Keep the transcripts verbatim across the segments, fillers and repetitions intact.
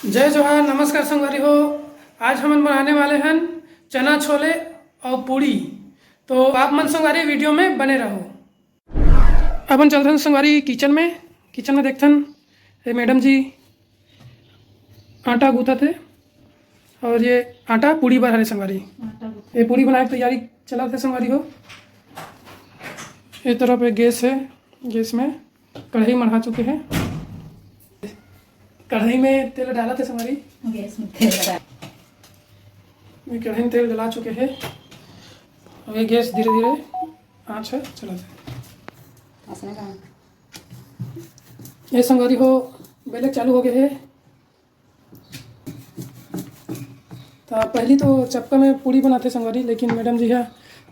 जय जोहार, नमस्कार संगवारी हो। आज हमन बनाने वाले हन चना छोले और पूड़ी। तो आप मन संगवारी video में बने रहो। अपन चलथन संगवारी kitchen में। Kitchen में देखथन, ये madam जी आटा गूंथत हे और ये आटा पूड़ी बर हरे संगवारी। आटा गूंथत। ये पूड़ी बनाए के तैयारी चलत हे संगवारी हो। ये तरफ एक gas है, gas में कढ़ाई मढ़ा चुके हैं। कढ़ाई में तेल डालत हे संगवारी। Gas में तेल डाल। ये कढ़ाई में तेल डला चुके हैं। अब ये gas धीरे धीरे आँच है चलत हे। असने का? ये संगवारी हो, बेले चालू हो गए हे। तो पहली तो चपका में पूड़ी बनाते संगवारी, लेकिन madam जी हा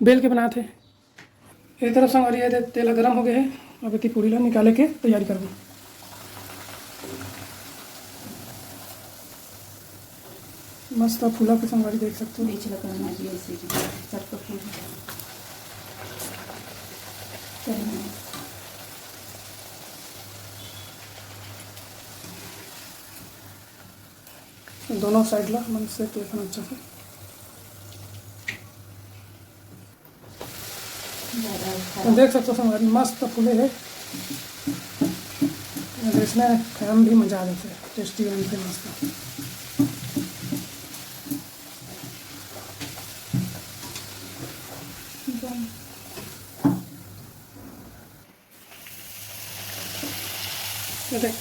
बेल के बनाते। ये तरफ संगवारी हे, तेल गरम हो गए हे। अब एती पूड़ी ला निकाले के तैयारी करबो। मस्त फूला के संगवारी देख सकते हो। बीच ला करना जी ऐसे ही, चपका पूड़ी। चलिए। दोनों side ला मन से देखना अच्छा से। तो देख सकते हो संगवारी, मस्त फूले हे। इसमें खाए में भी मजा आ जाता है, tasty बनते हैं मस्त। ये देख,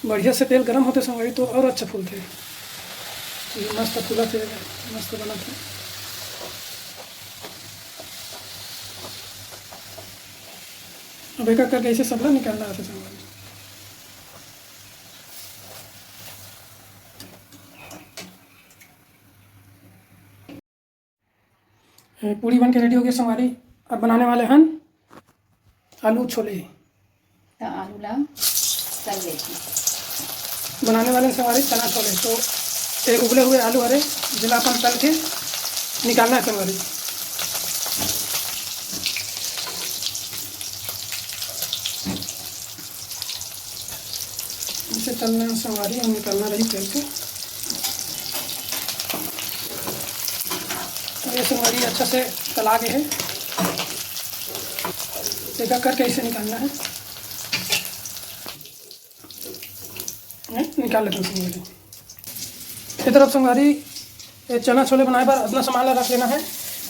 बढ़िया से तेल गरम होते संगवारी तो और अच्छा फूलते। ये मस्त फूलत हे, मस्त बनत हे। अब एक एक करके ऐसे सबला निकालना रहता संगवारी। ए, पूड़ी बन के ready हो गई संगवारी। अब बनाने वाले हन आलू छोले। तो आलू ला तल लेथन। बनाने वाले संगवारी चना छोले। तो ये उबले हुए आलू हरे, जेला अपन तल के निकालना है संगवारी। इसे तलना संगवारी और निकालना रही तेल के। ये संगवारी अच्छा से तला गए है। एक एक करके इसे निकालना है। हैं, निकाल लेते हैं संगवारी। ये तरफ संगवारी, ये चना छोले बनाए बर अपना सामान ला रख लेना है।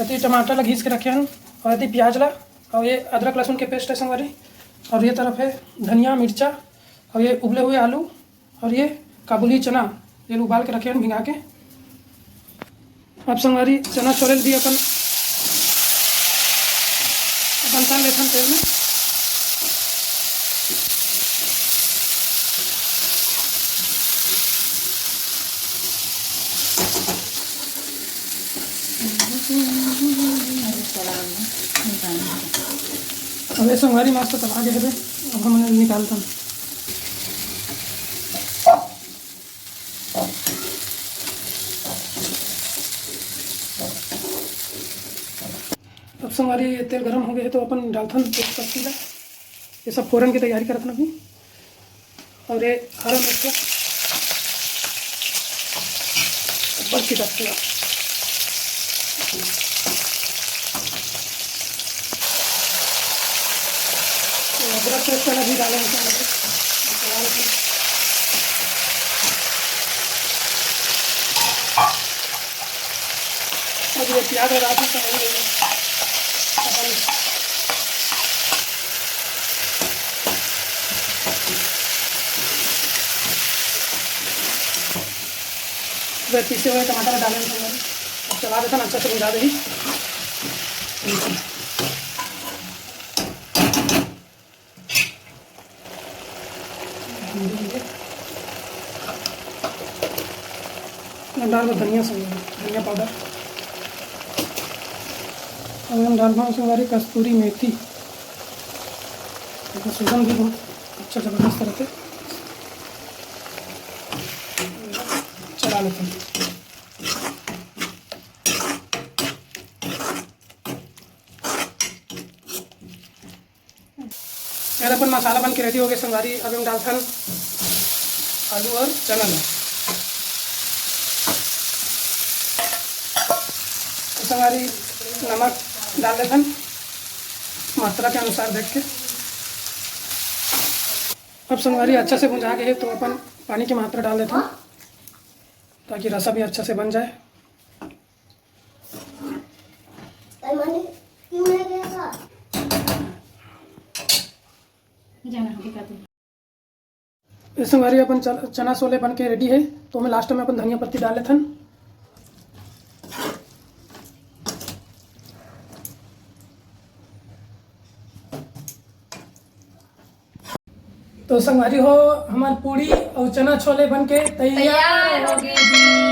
एती टमाटर ला घिस के रखे हन और एती प्याज ला और ये अदरक लहसुन के paste है संगवारी। और ये तरफ है धनिया मिर्चा और ये उबले हुए आलू और ये काबुली चना, ये उबाल के रखे हन भिंगा के। अब संगवारी चना छोले भी अपन, अपन तल लेथन तेल में। अब ये संगवारी मस्त तला गए हवे, अब हम निकालथन। अब संगवारी ये तेल गरम हो गए है तो अपन डालथन तेज पत्ती ला। ये सब फोरन की तैयारी करत ना भी। और ये हरा मिर्च बस छिटक के अदरक पेस्ट वाला भी डालेंगे इसमें। अब ये प्याज और आदि का वह पीसे हुए टमाटर डालेंगे। अब चला देता ना, अच्छा से भुंजा देही। अब डाल दो धनिया से, धनिया पाउडर। अब हम डाल पाऊँ संगवारी कस्तूरी मेथी। एकर सुगंध भी बहुत अच्छा जबरदस्त रहते। चला लेते हैं। यार अपन मसाला बन के रेडी हो गए संगवारी। अब हम डालथन आलू और चना में। तो संगवारी, नमक डाल देथन मात्रा के अनुसार देख के। अब संगवारी अच्छा से भुंजा के हे, तो अपन पानी के मात्रा डाल देथन, ताकि रसा भी अच्छा से बन जाए। ये संगवारी, अपन चल-, चना छोले बन के रेडी है, तो मैं लास्ट में अपन धनिया पत्ती डाल लेथन। तो संगवारी हो, हमार पूड़ी और चना छोले बन के तैयार हो गए जी।